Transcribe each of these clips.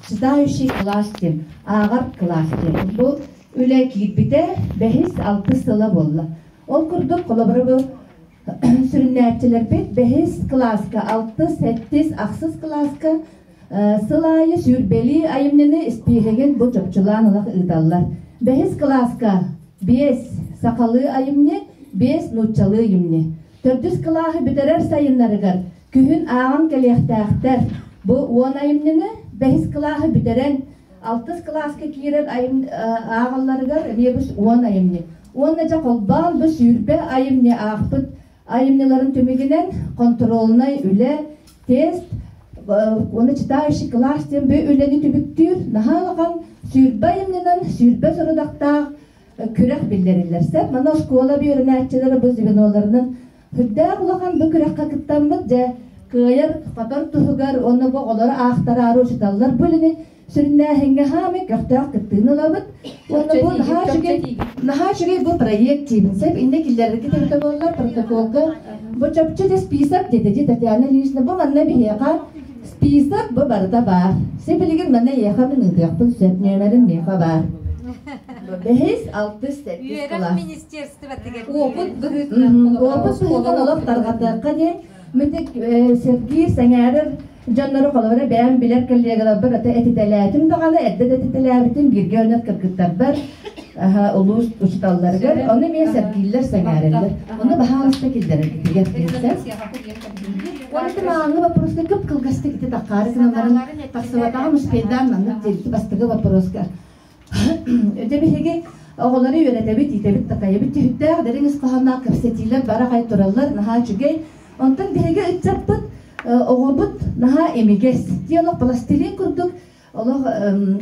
Читающий класс диэн, ааҕар кылаас диэн. Бу үлэ киирбитэ бэһис, алтыс сыла буолла. Ол курдук, холобура бу сүрүннээччилэрбит бэһис кылааска, алтыс, сэттис, ахсыс кылааска сыл аайы сүүрбэлии айымньыны испииһэгин бу чопчулаан ылах ыыталлар. Бэһис кылааска биэс сахалыы айымньы, биэс нууччалыы айымньы. Төрдүс кылааһы бүтэрэр сайыннарыгар күһүн ааҕан кэлиэхтээхтэр. Бу 10 айымньыны бэһис кылааһы бүтэрэн, алтыс кылааска киирэр ааҕалларыгар эмиэ бу 10 айымньы. Уонна дьэ холбоон бу 20 айымньы аахпыт айымньыларын түмүгүнэн контрольнай үлэ, тест, уонна читающий класс диэн бу үлэни түмүктүүр наһаа улахан 20 айымньынан 20 сорудахтаах күрэх биллэриллэр. Сөп, манна оскуола үөрэнээччилэрэ бу звеноларынан сүрдээх улахан бу күрэххэ кыттаммыт, дьэ, кыайар хотор туһугар уонна бу оҕолору аахтараары учуталлар бу үлэни сүрүннээһиҥҥэ хаамай көхтөөх кыттыыны ылабыт. Уонна бу наһаа үчүгэй, наһаа үчүгэй бу проект диибин. Сөп, иннэ киллэрэргит эбитэ буоллар протоколга бу чопчу дьэ список диэтэ дии Татьяна Ильинична бу манна биһиэхэ список бу барыта баар. Сибилигин манна эйиэхэ мин ыытыахпын сөп, нүөмэрин миэхэ баар. Бэһис, алтыс, сэттис Үөрэх кылаас. министерствотыгар Опыт быһыытынан Опыт быһыытынан олох тарҕатыахха диэн мин сэргиир, сэҥээрэр дьоннору холобура бэйэм билэр коллегаларбар ата этитэлээтим даҕаны, эрдэ да этитэлээбитим бииргэ ойнор кыргыттарбар, улуус учууталларыгар, ону эмиэ сэргииллэр, сэҥээрэллэр. Ону баһаалыста киллэрэргитигэр диэн. Уонна ити вопроска кып-кылгастык ити таххаары гынан баран тахсыбатаҕым успейдаан маннык диэбити бастакы вопроска. Дьэ биһиги оҕолору үөрэтэбит, иитэбит, такайабыт түһүктээх дириҥ ис хоһоонноох кэпсэтиилэр бары аҕай тураллар, наһаа үчүгэй. Онтон биһиги ыччаппыт, оҕобут наһаа имигэс. Дии олох пластилин курдук олох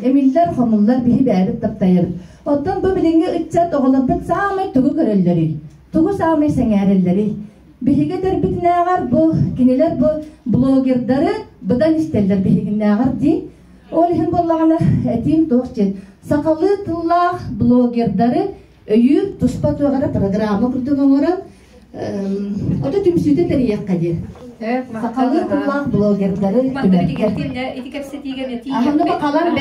эмиллэр, хомуллар биһи бэйэбит таптайабыт. Оттон бу билиҥҥи ыччат оҕолорбут саамай тугу көрөллөрүй? Тугу саамай сэҥээрэллэрий? Биһиги этэрбитинээҕэр бу кинилэр бу блогердары быдан истэллэр биһигиннээҕэр дии. Ол иһин буоллаҕына этиим туох диэн сахалыы тыллаах блогердары өйүүр туспа туох эрэ программа курдук оҥорон ото түмсүүтэ тэрийиэххэ диэн. Сахалыы тыллаах блогердары түмэргэ. Ити кэпсэтиигэ Аһаны бакалар.